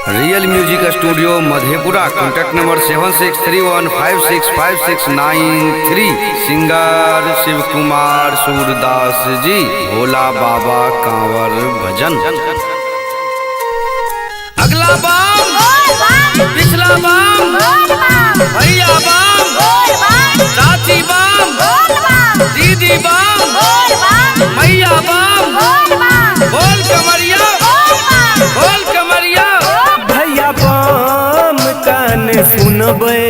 Real music studio Madhepura. Contact number 7631565693। Singer Shiv Kumar Surdas ji. Bhola Baba Kanwar भजन। अगला बम, पिछला बम, भैया बम, चाची बम, दीदी बम, मैया बम, बोल कमरिया, बोल कमरिया। भैया बम कान सुनबै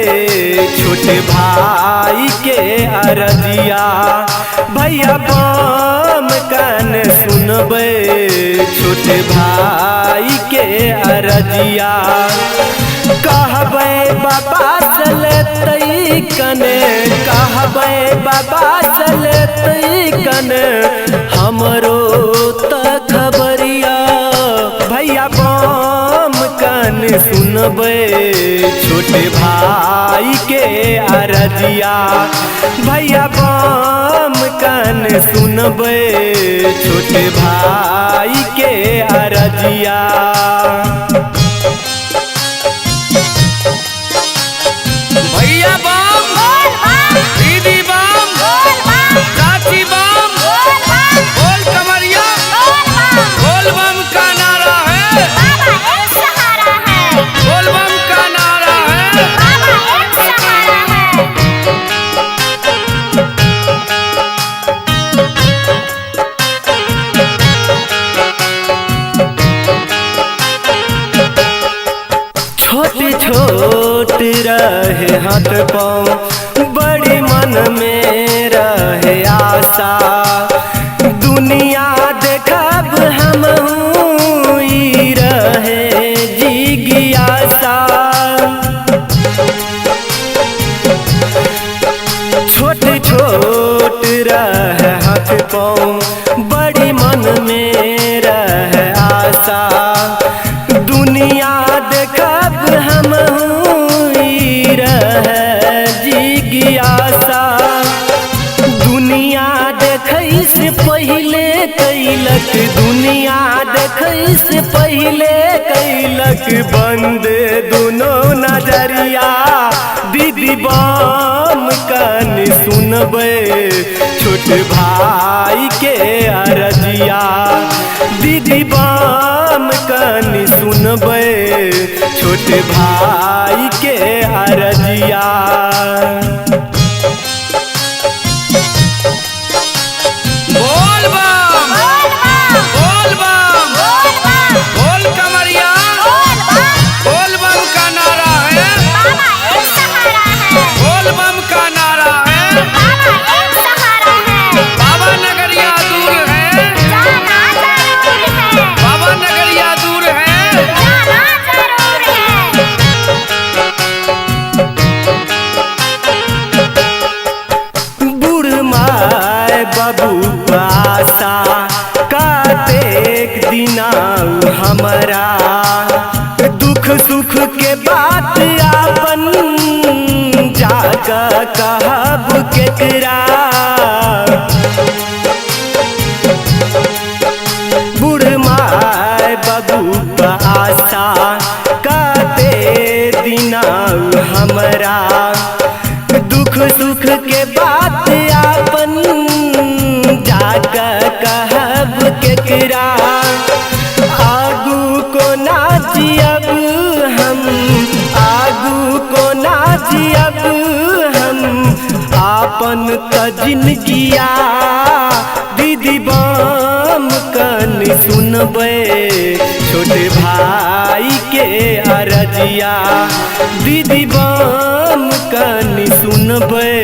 छोटे भाई के अरजिया। भैया बम कान सुनबै छोटे भाई के अरजिया। कहबै बाबा चलतै कने, कहबै बाबा चलतै कने, हमरो त खबरिया। भैया बम कान सुनबै छोटे भाई के अरजिया। भैया बम कान सुनबै छोटे भाई के अरजिया। भैया बम, दीदी बम, चाची बम, बोल कमरिया, बोल बम का नारा है, बोल बम का नारा है। छोट छोट रहे हाथ पाँव, बड़ी मन में रहे आशा। दुनिया देखब हम रहे जिज्ञासा। छोट छोट रहे हाथ पाँव, बड़ी मन में रहे आशा। दुनिया देखब हम रहे जिज्ञासा। दुनिया देखै से पहिले कैलक, दुनिया देखै से पहिले कैलक बंद दुनो नजरिया। दीदी बम कान सुनबै छोट भाई के अरजिया। दीदी बम कान सुनबै छोट भाई के अरजिया। बोल बम, बोल बम, बोल कमरिया, बोल बम का नारा है, बोल बम का नारा है। बाबा नगरिया दूर है, बाबा नगरिया दूर है। बूढ़ माय बाबू आशा कतेक दिना हमरा। दुख सुख के बात आपन जाक कहब केकरा। बूढ़ माय बाबू आशा कते दिना हमरा। दुख सुख के बात आपन जाक कहब केकरा। आगू को ना जियब हम, आगू को ना जियब हम आपन त जिनगिया। दीदी बम कान सुनबै छोटे भाई के अरजिया। दीदी बम कान सुनबै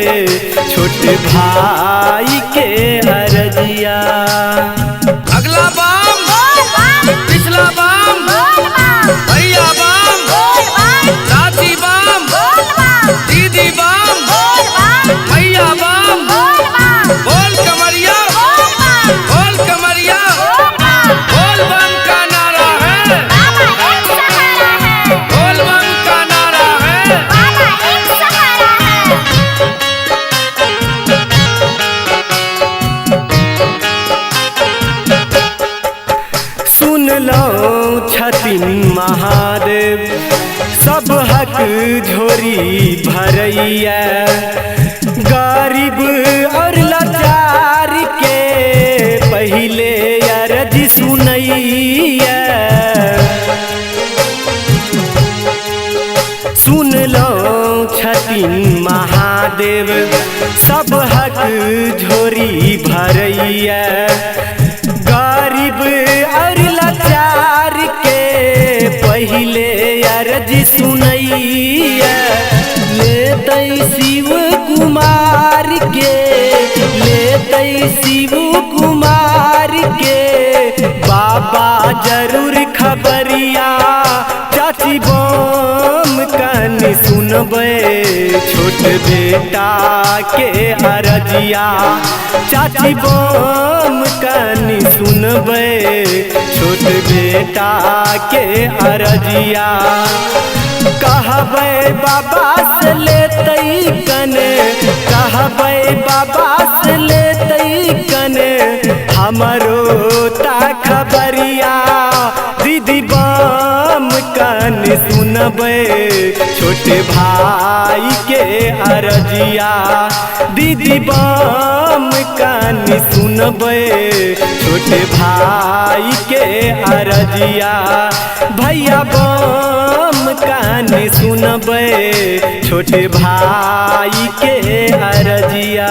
छोटे भाई के अरजिया। अगला बम, पिछला बम, भैया बम, चाची बम, दीदी बम, मैया बम, बोल कमरिया, बोल कमरिया, बोल बम का नारा है, बोल बम का नारा है। Bye. छथिन महादेव सब हक झोरी भरैया। गरीब और लाचार के पहिले अर्ज सुनैया। सुन लो छथिन महादेव सब हक झोरी भरैया। गरीब और लाचार के पहिले अर्ज सुनैया। लेतै शिव कुमार के, लेतै शिव कुमार के बाबा जरूर खबरिया। चाची बम कनी सुनबै छोट बेटा के अरजिया। चाची बम कनी सुनबै छोट बेटा के अरजिया। कहबै बाबा से लेतै कने, कहबै बाबा से लेतै कने हमरो ता खबरिया। दीदी बम कनी सुनबै छोट भाई के अरजिया। दीदी बम कनी सुनबै छोट भाई के अरजिया। भैया बम कनी सुनबै छोट भाई के अरजिया।